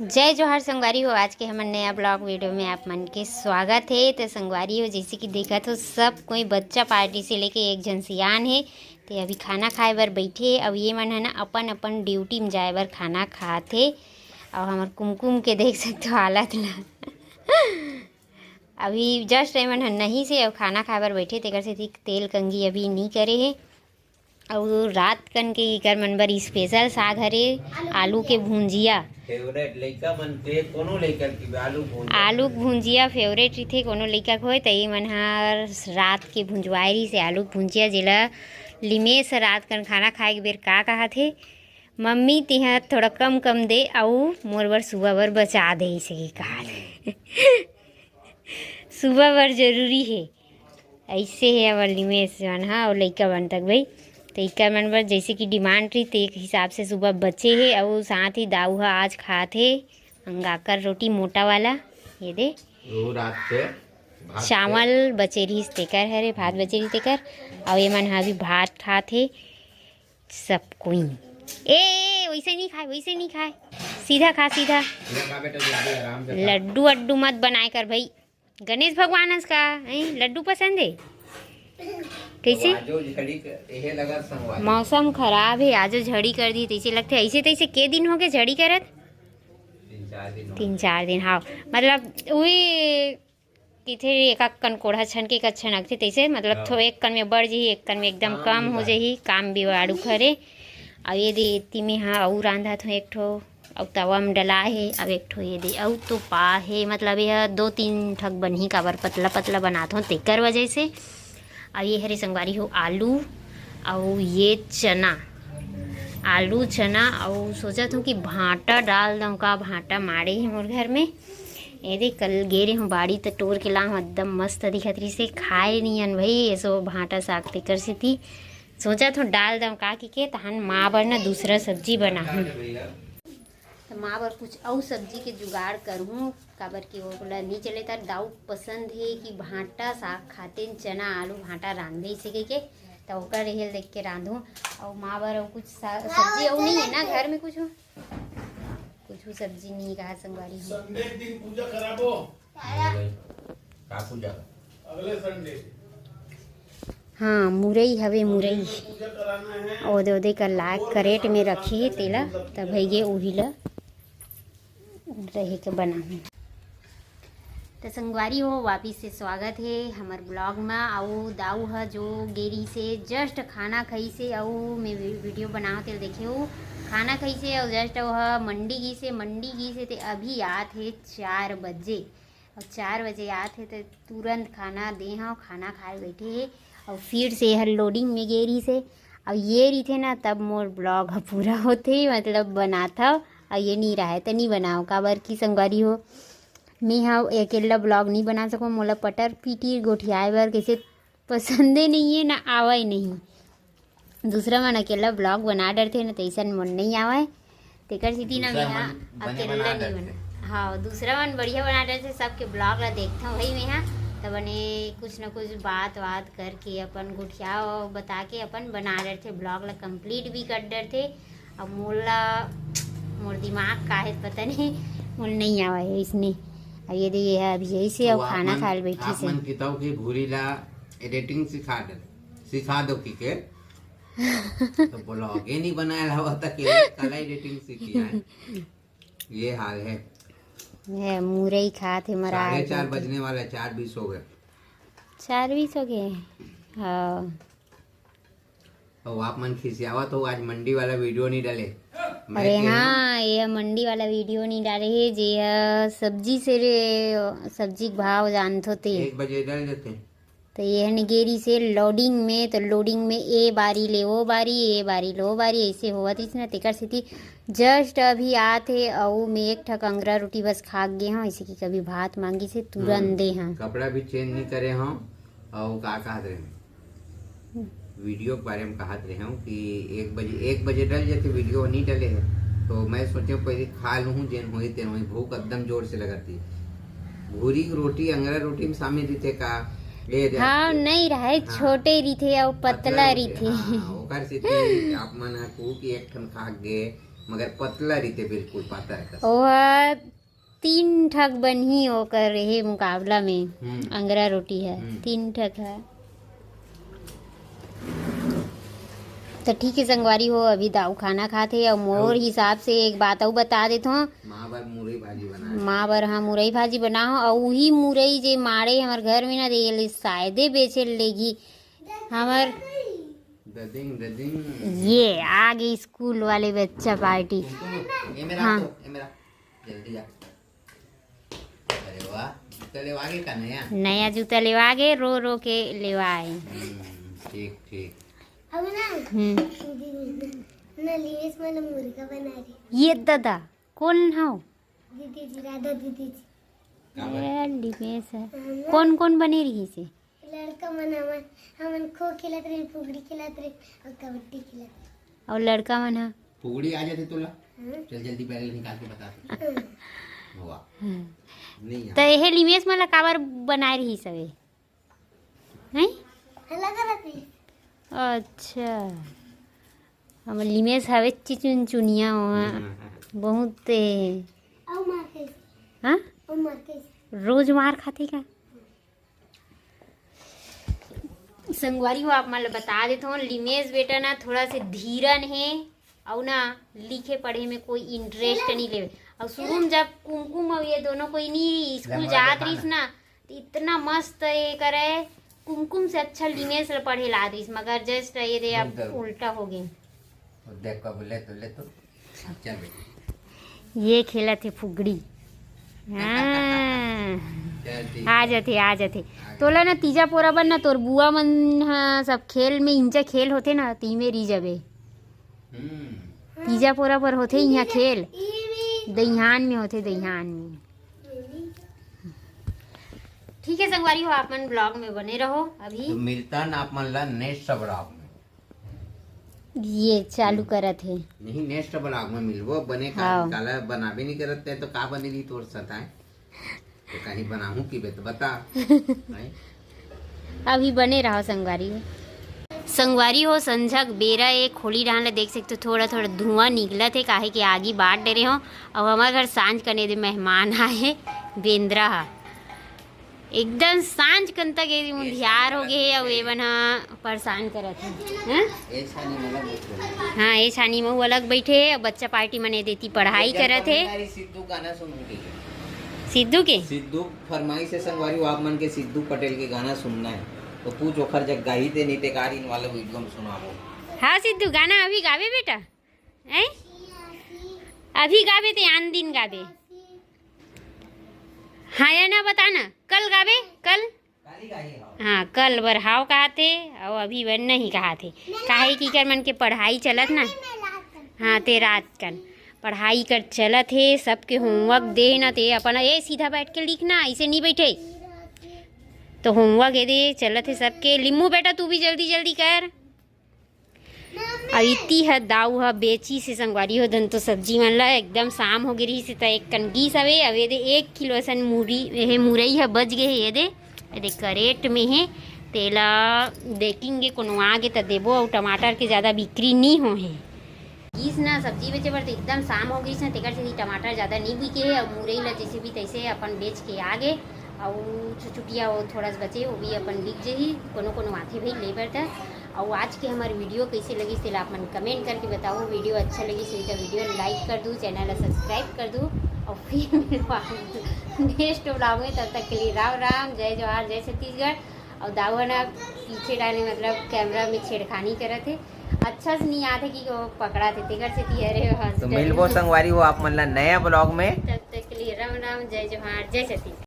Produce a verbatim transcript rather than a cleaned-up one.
जय जोहार संगवारी हो, आज के हमर नया ब्लॉग वीडियो में आप मन के स्वागत हे। तो संगवारी हो, जैसे कि देखत हो, सब कोई बच्चा पार्टी से लेके एक झन सियान हे। ते अभी खाना खाए बर बैठे हे, अउ ये मन ह ना अपन अपन ड्यूटी में जाए बर खाना खात हे। अउ हमर कुमकुम के देख सकते हो हालत ला। अभी जस्ट ये मन ह नहीं से अउ खाना खाए बर बैठे, तेकर सेती तेल कंघी अभी नहीं करे हे। अउ रात कन के इकर मन बर स्पेशल साग हरे, आलू के भुंजिया। फेवरेट लइका मन के, कोनो लइका के आलू भुंजिया। आलू के भुंजिया फेवरेट रहिथे कोनो लइका के होय, त ये मन हर रात के भुंजवाए रहिस हे आलू के भुंजिया, जेला लिमेश रात कन खाना खाए के बेर का कहत हे, "मम्मी, तिहा थोड़ा कम कम दे, अउ मोर बर सुबह बर बचा दे," इसे ही कहत हे। सुबह बर जरूरी हे। ऐसे हे अब लिमेश जवान हा अउ लइका बन तक भाई। तो इकर मन बर जैसे कि डिमांड रही, तो एक हिसाब से सुबह बचे हे। अउ साथ ही दाऊ हा आज खात हे अंगाकर रोटी मोटा वाला, ये दे। वो रात के भात के चावल बचे रहिस तेकर हरे, भात बचे रहिस तेकर। अउ ये मन हा अभी भात खात हे सब कोई। ए, ए, वैसे नहीं खाए, वैसे नहीं खाए, सीधा खा, सीधा। ले खा बेटा, जल्दी आराम से खा। लड्डू अड्डू मत बनाए कर भाई, गणेश भगवान हस का, हैं? लड्डू पसंद हे? कैसे? तो आजो झड़ी क-, इहे लगा संगवारी। मौसम खराब हे, आजो झड़ी कर दी, तैसे लगथे। ऐसे तैसे के दिन हो गए झड़ी करत? तीन चार दिन हो तीन गए। चार दिन, हाँ। मतलब, उही किथे एक कन कोढ़ा छन के एक छन अगथे, तैसे, मतलब, हाँ। थो-, एक कन में बढ़ जही, एक कन में एकदम काम कम भी हो बाढ़। जही, काम भी बाड़ू खरे। अउ ये दे, एती में, हाँ, अउ रांधा थो एक ठो। अउ तवा म डला हे, अब एक ठो ये दे, अउ तो पा हे, मतलब ये दो तीन ठक बनही, काबर पतला पतला बनात हों तेकर वजह से। अउ ये हरे संगवारी हो आलू, अउ ये चना, आलू चना, अउ सोचत हों कि भांटा डाल दऊं का, भांटा माड़े हे मोर घर में। ये दे कल गे रहे हूँ बाड़ी त टोर के लाऊं, एकदम मस्त दिखत रहिस हे, खाए नियन भाई, एसो भांटा साग तेकर सेती सोचत हों डाल दऊं का कि के, तहन माँ बर ना दूसरा सब्जी बनाहूँ। त माँ बर कुछ अउ सब्जी के जुगाड़ करहूँ, काबर कि ओला नी चले, त दाऊ पसंद हे कि भांटा साग खातेन, चना आलू भांटा रांधे से कहिके, त ओकर रेहे ल देख के रांधहूँ। अउ माँ बर अउ कुछ सा-, सब्जी अउ नहीं है ना घर में कुछ, कुछ सब्जी नहीं कहा संगवारी हो। संडे के दिन पूजा कराबो। का पूजा? अगले संडे। हाँ, मुरई हवे, मुरई। पूजा कराना है। ओदे, ओदे कर लाग करेट में रखे हे तेला, तब भइगे उही ला रहे के बनाहूँ। त संगवारी हो, वापिस से स्वागत हे हमर ब्लॉग में। अउ दाऊ ह जो गे रहिस हे, जस्ट खाना खाइस हे, अउ मैं वी-, वीडियो बनावत तेला देखे हो, खाना खाइस हे, अउ जस्ट वो ह मंडी गिस हे, मंडी गिस हे, ते अभी आत हे चार बजे। अउ चार बजे आत हे, त तुरंत खाना दे हव, खाना खाए बैठे हे। अउ फिर से हर लोडिंग में गे रहिस हे। अउ ये रहिथे ना, तब मोर ब्लॉग ह पूरा होथे, मतलब बनात हव। अउ ये नी राहय, त नी बनाव, काबर कि संगवारी हो, मैं ह अकेल्ला ब्लॉग नी बना सकव, मोला पटर पीटी गोठियाए बर कैसे पसंदे नहीं है, ना आवय नहीं। दूसरा मन अकेला ब्लॉग बना डरथे ना, तैसन मोर नहीं आवय, तेकर सेती ना दूसरा मैं मन बने अकेला बना नहीं डरथे। बना। हाँ, दूसरा मन बढ़िया बना डरथे, सबके ब्लॉग ला देखथव भाई मैं हा, त बने कुछ ना कुछ बात वात करके अपन गोठिया बता के अपन बना डरथे, ब्लॉग ला कंप्लीट भी कर डरथे। अब मोला, मोर दिमाग का है पता नहीं, मोला नहीं आवय इसने। अब ये दे, ये है अभी यही से, तो अब आप खाना मन, खाए ल बैठी आप से। मन किताओ कि भूरी ला एडिटिंग सिखा दे, सिखा दो कि के। तो ब्लॉग ही नहीं बनाए ला होता कि कला एडिटिंग सीखी है। ये हाल है। ये मुरई खात हे, मरा साढ़े चार बजने वाला है, चार बीस हो गए। चार बीस हो गए? हाँ। अउ आप मन खिसियावत हो, आज मंडी वाला वीडियो नहीं डाले। मैं अरे कह हाँ, ये मंडी वाला वीडियो नहीं डाले हे, जे ह सब्जी से रे, सब्जी के भाव जानथो ते। एक बजे डाल देते। तो ये ह निगेरी से लोडिंग में, तो लोडिंग में ए बारी ले वो बारी, ए बारी ले वो बारी, ऐसे होवत रहिस ना, तेकर सेती जस्ट अभी आत हे, अउ मैं एक ठक अंगरा रोटी बस खा गे हूँ, ऐसे कि कभी भात मांगी से तुरंत हम्म, दे हाँ। कपड़ा भी चेंज नहीं करे हूँ, अउ का कहत रहे? वीडियो के बारे में कहत रहे हूँ कि एक बजे, एक बजे डल जाते, वीडियो नहीं डले है, तो मैं सोचे पहले खा लूँ, जेन होई तेन होई, भूख एकदम जोर से लगती। भूरी रोटी, अंगरा रोटी में शामिल रहिथे का? ये दे हाँ, आपके। नहीं रहे, हाँ। छोटे रहिथे अउ पतला पतला रहिथे। रहिथे। हाँ, ओकर सेती आप मन ह कू कि एक ठन खा गे, मगर पतला रहिथे, बिल्कुल पातर कस। ओह तीन ठक बनही ओकर, हे मुकाबला में हम्म। अंगरा रोटी है, हम्म। तीन ठक है। तो ठीक है संगवारी हो, अभी दाऊ खाना खात हे, अउ मोर अउ हिसाब से एक बात अउ बता देत हूँ। माँ बर मुरई भाजी बनाए। माँ बर, हाँ, मुरई भाजी बना हो, अउ उही मुरई जे माड़े हमर घर में ना, ये ले शायदे बेचे लेगी हमर। ददिंग, ददिंग। ये आ गई स्कूल वाले बच्चा पार्टी। ये मेरा हाँ। तो, ये मेरा। जल्दी जा। अरे वाह, जूता लेवा गे का नया? नया जूता लेवा गे, रो रो के लेवा आए। हम्म, ठीक, ठीक। अब ना, हम्म। दीदी, ना लिवेश वाला मुर्गा बना रही। ये दादा, कौन हो? दीदी जी, राधा दीदी जी। का बन- ये लिवेश है। हाँ, ना। कौन कौन बने रही से? लड़का मन हमन, हमन खो खेलत रहे, फुगड़ी खेलत रहे अउ कबड्डी खेलत रहे। अउ लड़का मन ह? फुगड़ी आ जाथे तोला? हाँ। चल जल्दी पहले निकाल के बता। हाँ। वाह। हाँ। नहीं त यार। एहे लिमेश मन ला काबर बनाए रहिस हवे? हैं? हल्ला करत रहिस। अच्छा। हमर लिमेश हवे चिचुन चुनिया हो, हाँ। बहुत ए। अउ मार कइसे? हाँ? अउ मार कइसे? रोज मार खाथे का? संगवारी हो, आप मन ल बता देथव, लिमेश बेटा ना थोड़ा से धीरन हे, अउ ना लिखे पढ़े में कोई इंटरेस्ट नहीं लेवे। अउ शुरू में जब कुमकुम अउ ये दोनों कोई नहीं स्कूल जात रहिस ना, तो इतना मस्त ये करे, कुमकुम से अच्छा लिमेश ल पढ़े लात रहिस, मगर जस्ट ये दे अब उल्टा हो गए। देख, अब ले तो, ले तो। चल बेटी। ये खेलत हे फुगड़ी। हाँ। चल ठीक आ है। जाथे, आ जाथे। आ गए। तोला ना तीजा पोरा बर ना तोर बुआ मन ह सब खेल में इंचा खेल होथे ना, तीमे री जबे। हम्म। तीजा पोरा पर होथे इहाँ खेल। दइहान में होथे, दइहान में। ठीक है संगवारी हो, आप मन ब्लॉग में बने रहो। अभी तो मिलता ना आप मन ला नेक्स्ट ब्लॉग में। ये चालू करत हे। नहीं, नेक्स्ट ब्लॉग में मिलबो। बने का हाँ। काला बनाबे नहीं करत ते तो का बने रही तोर साथ आए? तो कहीं बनाहूँ की बे तो बता। हैं? अभी बने रहो संगवारी हो। संगवारी हो, संझक बेरा ए, खोली डहान ला देख सकते हो, थोड़ा थोड़ा धुआं निकलत हे, काहे कि आगी बांट डरे हो। अउ हमर घर सांझ कने दे मेहमान आए, बेंदरा हा। एकदम सांझ कन तक ये मुंधियार हो गए हे, अउ एमन ह परेशान करत हे। हैं? ए छानी में अलग बैठे। हाँ, ए छानी में वो अलग बैठे हे, अउ बच्चा पार्टी मने देती पढ़ाई करत हे। सिद्धू गाना सुन के। सिद्धू के? सिद्धू फरमाइश है संगवारी, आप मन के सिद्धू पटेल के गाना सुनना है, तो पूछ ओखर जग गाही ते, नहीं ते कार इन वाला वीडियो में सुनाबो। हाँ सिद्धू, गाना अभी गावे बेटा। हैं? अभी गाबे ते आन दिन गाबे। हाँ या ना बता ना, कल गाबे, कल? हाँ, कल बर हाव कहाथे, अउ अभी बर नहीं कहाथे। काहे कि कर मन के पढ़ाई चलत ना। हाँ, ते रात कन पढ़ाई कर चलत हे, सबके होमवर्क दे ना, ते अपन ए सीधा बैठ के लिखना, ऐसे नहीं बैठे। तो होमवर्क ए दे चलत हे सबके। लिम्मू बेटा, तू भी जल्दी जल्दी कर। अउ इति ह दाऊ ह बेचिस हे संगवारी हो, धन तो सब्जी मन ला एकदम शाम हो गे रिहिस हे, त एक कन गीस हवे। अब ये दे एक किलो असन मुरी, ये मुरई ह बच गे हे, ये दे, ये दे करेट में हे, तेला देखेंगे कोनो आगे त देबो। अउ टमाटर के ज्यादा बिक्री नी हो हे। गीस ना सब्जी बेचे बर तो एकदम शाम हो गईस ना, तेकर सेती टमाटर ज्यादा नी बिके हे। अउ मुरई ला जैसे भी तैसे अपन बेच के आ गे। अउ छुचुटिया वो थोड़ा सा बचे, वो भी अपन बिक जही, कोनो कोनो आथे भाई ले बर त। अउ आज के हमार वीडियो कैसे लगिस तेला आप मन कमेंट करके बताओ। वीडियो अच्छा लगिस होही त वीडियो लाइक कर दू, चैनल ला सब्सक्राइब कर दू। अउ फिर मिलवा नेक्स्ट ब्लॉग में, तब तक के लिए राम राम, जय जोहार, जय छत्तीसगढ़। अउ दाऊ ह ना पीछे डाले, मतलब कैमरा में छेड़खानी करत हे, अच्छा से नहीं आते कि वो पकड़ा थे, तेकर से ती अरे तो हंस मिलबो संगवारी हो आप मन ला नया ब्लॉग में। तब तक के लिए राम राम, जय जोहार, जय छत्तीसगढ़।